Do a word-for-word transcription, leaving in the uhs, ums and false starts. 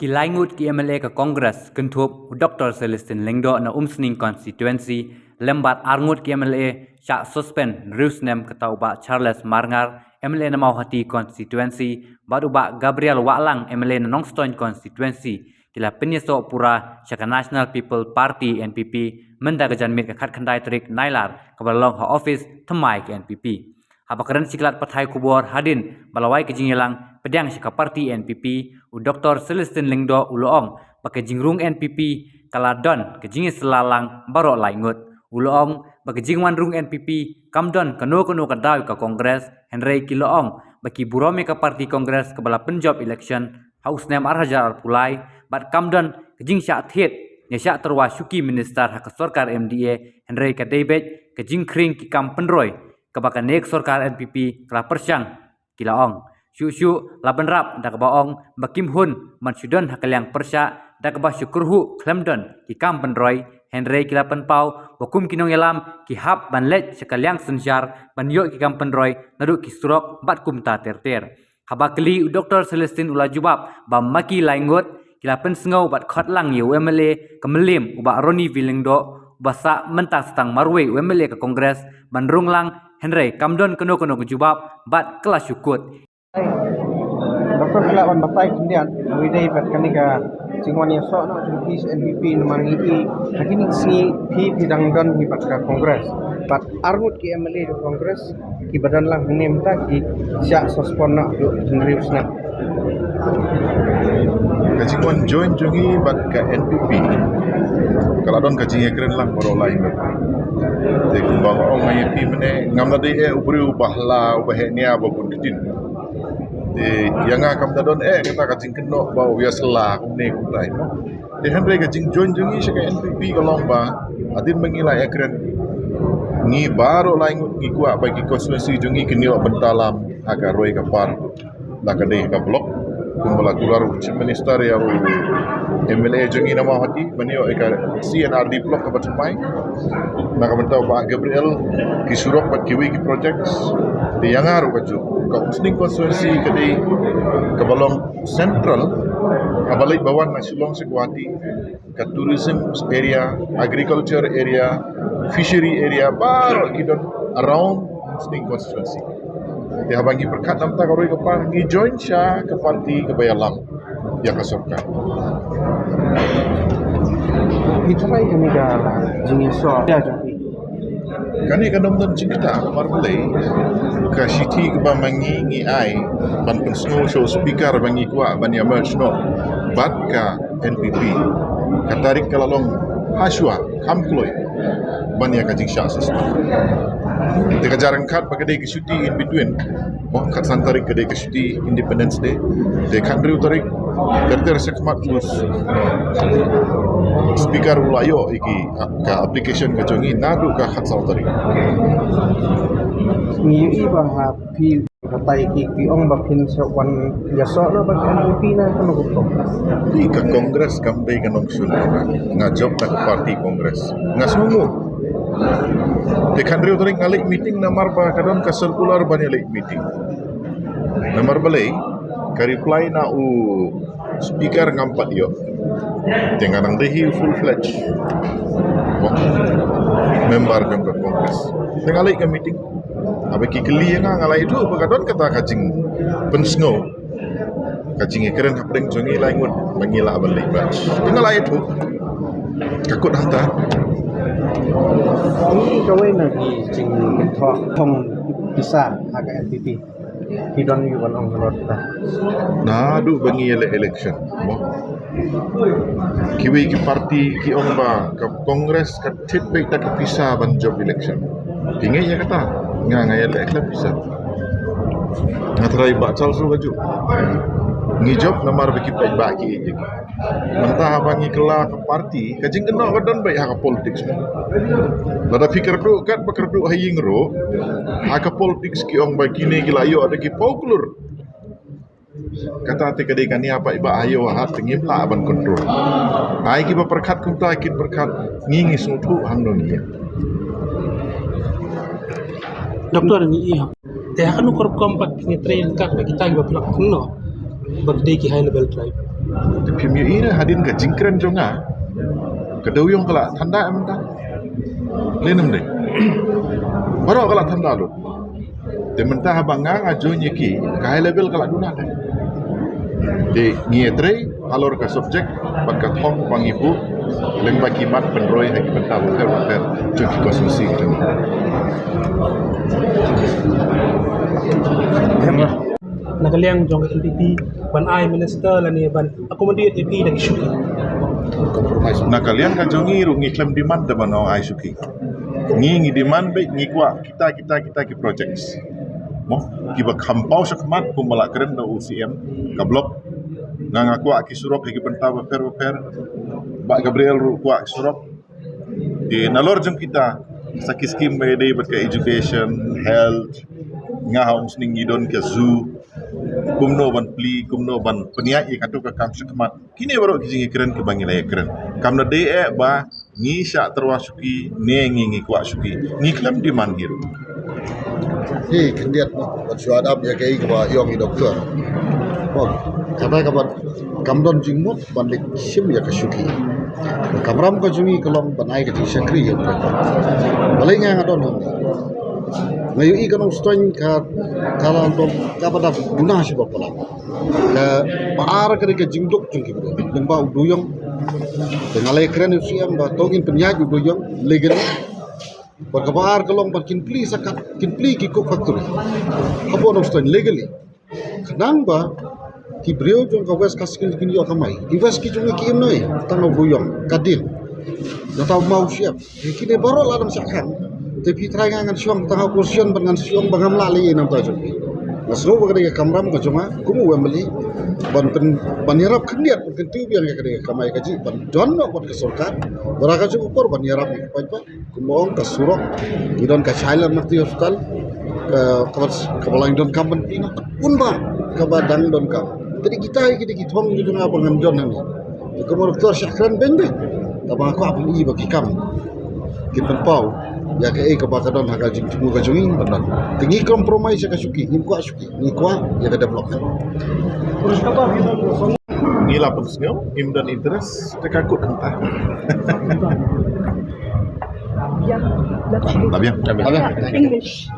Ki lai ngut ki M L A ka Congress kynthup u Doctor Celestine Lyngdoh na Umsning Constituency lem bad ar ngut ki M L A shah suspend hynriew snem, kata u Bah Charles Marngar M L A na Mawhati Constituency bad u Bah Gabriel Wahlang M L A na Nongstoiñ Constituency ki la pynïasoh pura sha ka National People Party N P P mynta ka janmiet ka khatkhyndai tarik Nailar kaba la long ha office thymmai ka N P P. Haba kren sha ki lad pathai khubor hadien ba la wai ka jingïalang pdiang sha ka party N P P, u Doctor Celestine Lyngdoh u la ong ba ka jingrung N P P ka la don ka jingïasylla lang baroh lai ngut. U la ong ba ka jingwan rung N P P kam don kano kano ka daw ka Congress, hynrei ki la ong ba ki burom ïa ka party Congress kaba la pynjop election ha u snem ar hajar arphew lai bad kam don ka jingshah thied ïa shah tyrwa shuki minister ha ka sorkar M D A, hynrei ka dei beit ka jingkhring ki kam pynroi kaba kane ka sorkar N P P ka la pyrshang, ki la ong. Shuh shuh la bynrap da kaba ong ba kim hun ban shu don ha ka liang pyrshah da kaba shu kyrhuh khlem don ki kam pynroi, hynrei ki la pynpaw ba kum ki nongïalam ki hap ban leit sha ka liang synshar ban ïoh ki kam pynroi naduh ki surok bad kumta ter ter. Haba kylli, u Doctor Celestine u la jubab ba ma ki lai ngut ki la pynsngew bad khot lang ïa u M L A ka Mylliem u Bah Ronnie V Lyngdoh uba sah mynta sa tang marwei u M L A ka Congress ban rung lang, hynrei kam don kano kano ka jubab bad ka la shu kut. Doctor ka la wan batai khyndiat, wi dei bad kane ka jingwan ïasoh noh jong phi sha N P P namar ngi i ha kine ki sngi phi phi dang don hi bad ka Congress. Bad ar ngut ki M L A ka Congress kiba don lang hangne mynta ki shah suspend noh haduh hynriew snem. Ka jingwan join jong ngi bad ka N P P ka la don ka jingïakren lang baroh lai ngut. Te kumba nga ong ïa phi mynne, ngam da dei eh u briew uba hla uba heh nia ba bun ktien. Te ïa nga kam da don eh kata ka jingkynnoh ba u ïasylla kumne kumtai mo. Te hynrei ka jingjoin jong ngi sha ka N P P ka long ba hadien ba ngi la ïakren, ngi baroh lai ngut ngi kwah ba ki constituency jong ngi kin ïoh bynta lam ha ka roi ka par, la ka dei ka block. Kumba la kular u Chief Minister ïa u M L A jong ngi na Mawhati ban ïoh ïa ka C and R D block kaba thymmai. Na ka bynta u Bah Gabriel, ki surok bad kiwei ki projects. Te ïa nga ruh kajuh, ka Umsning constituency ka dei kaba long central haba leit ba wan na Shillong sha Guwahati. Ka tourism area, agriculture area, fishery area, baroh ki don around Umsning constituency. Te haba ngi pyrkhat na ka bynta ka roi ka par, ngi join sha ka party kaba ïalam ïa ka sorkar. Ngi tharai kane ka jingïasoh ïa jong phi. Kane kan ym don jingktah, namar balei, ka shithi kaba ma ngi ngi ai ban pynsngew sha u speaker ba ngi kwah ban ïa merge noh bad ka N P P. Ka tarik ka la long ha shuwa, kham kloi ban ïa ka jingshah suspend. Te ka jingryngkat ba ka dei ka shuti in between. Mo, khatsan tarik ka dei ka shuti Independence Day. Te khathynriew tarik ter ter shakhmat u speaker u la ïoh ïa ki, ka application ka jong ngi naduh ka khatsaw tarik. Ngi ïohi ba ha phi batai ki, phi ong ba phin sa wan ïasoh na bad N P P na kano ka por. Phi, ka Congress kam dei ka nongshun. Nga jop na ka party Congress. Nga sngewnguh. Te khathynriew tarik nga leit meeting namar ba ka don ka circular ban ïa leit meeting. Namar balei, ka reply na u speaker ngam pat ïoh. Te nga nang dei hi full fledged member jong ka Congress. Te nga leit ka meeting. Haba ki kylli ïa nga, nga la ïathuh ba ka don kata ka jingpynsngew, ka jingïakren hapdeng jong ngi lai ngut ba ngi lah ban leit merge. Te nga la ïathuh. Ka kut hangta. Ngi kawei na ki jingpynthok thong pisa ha ka N P P. Ki don ïa u ban ong halor kata. Naduh ba ngi ïaleh election mo, kiwei ki party ki ong ba ka Congress ka thied beit da ki pisa ban jop election. Phi ngeit ïa kata? Nga, nga ïaleh khlem pisa. Nga tharai Bah Charles ruh ka juh. Ngi jop namar ba ki paidbah ki ïeit ïa ngi. Mynta haba ngi kylla ka party, ka jingkynnoh ka don beit ha ka politics mo. Lada phi kyrduh katba kyrduh ha ïing ruh, ha ka politics ki ong ba kine ki la ïoh da ki paw klur. Kata te ka dei ka nia paidbah ha ïew ha hat te ngim lah ban control. Ai kiba pyrkhat kumta kin pyrkhat, ngi ngi sngewthuh hangno ngi ïa. Doctor, ngi ïa. Te ha kano ka rukom pat ngi trei ryngkat bad kita kiba pynlong kumno ba ki dei ki high level tribe? Te phim ïohi ne hadien ka jingkren jong nga, ka dewïong ka la than da mynta. Lehnem dei. Baroh ka la than da lut. Te mynta haba nga nga join ïa ki, ka high level ka la duna te. Te ngi ïatrei halor ka subject bad ka thong ba ngi buh lyngba ki mat pynroi ha ki bynta bapher bapher jong ki constituency jong ngi. Na ka liang jong ka N P P ban ai minister lane ban accommodate ïa phi da ki shuki. Na ka liang ka jong ngi ruh ngi khlem demand da ban ong ai shuki. Ngi ngi demand beit, ngi kwah kita kita kita ki projects. Mo, kiba kham paw shakhmat kumba la kren da u C M ka block. Nga nga kwah ki surok ha ki bynta bapher bapher. Bah Gabriel ruh kwah ki surok. Te nalor jong kita sa ki skim ba ïadei bad ka education, health, nga ha Umsning ngi don ka zoo. Kumno ban plie, kumno ban pynïaid ïa kato ka kam shakhmat. Kine baroh ki jingïakren kiba ngi la ïakren. Kam da dei eh ba ngi shah tyrwa shuki ne ngi ngi kwah shuki. Ngi khlem demand hi ruh. Hi khyndiat, ban shu add up ïa kaei kaba ïong i doktor. Bon, kata kaba kam don jingmut ban leit shim ïa ka shuki. Ka kamram ka jong ngi ka long ban ai ka jingshakri ïa u paidbah. Balei nga nga don hangne? Nga ïohi ka Nongstoiñ ka, ka la don kaba dap guna shi ba palat. Kaba ar ka dei ka jingduk jong ki briew lyngba u dewïong. Te nga la ïakren ïa u C M ba to ngin pynïaid u dewïong legally. Bad kaba ar ka long ba kin plie sa kat, kin plie ki coke factory hapoh Nongstoiñ legally. Khnang ba ki briew jong ka West Khasi Hills kin ïoh kamai. Ki West ki jong ngi ki im noh tang u dewïong, ka dien. Nangta u maw u shyiap. Kine baroh la dang shah khang. Te phi trai nga ngan shu ong tang ha opposition bad ngan shu ong ba ngam lah leh ei namar jong phi. Nga sngew ba ka dei ka kamram ka jong nga kum u M L A ban pyn, ban ïarap khyndiat ban kyntiew biang ïa ka dei ka kamai kajih ban don noh bad ka sorkar. Bad ha ka juh ka por ban ïarap ïa ka paidbah. Kumba ong ka surok, ngi don ka Child and Maternity Hospital, ka, kaba, kaba la ngi donkam ban plie noh, un ba, kaba dang donkam. Te dei kita hi, kita ki thong ki jong nga ba ngan don hangne. Te kumba u doktor shah kren beiñ beiñ. Tangba nga kwah ban ïohi ba ki kam kin pynpaw ïa kaei kaba ka don ha ka jingthmu ka jong ngi ban don. Te ngi compromise ïa ka shuki, ngim kwah shuki, ngi kwah ïa ka development. Ngi la pynsngew, ngim don interest, te ka kut hangta. Labiang. Labiang. English.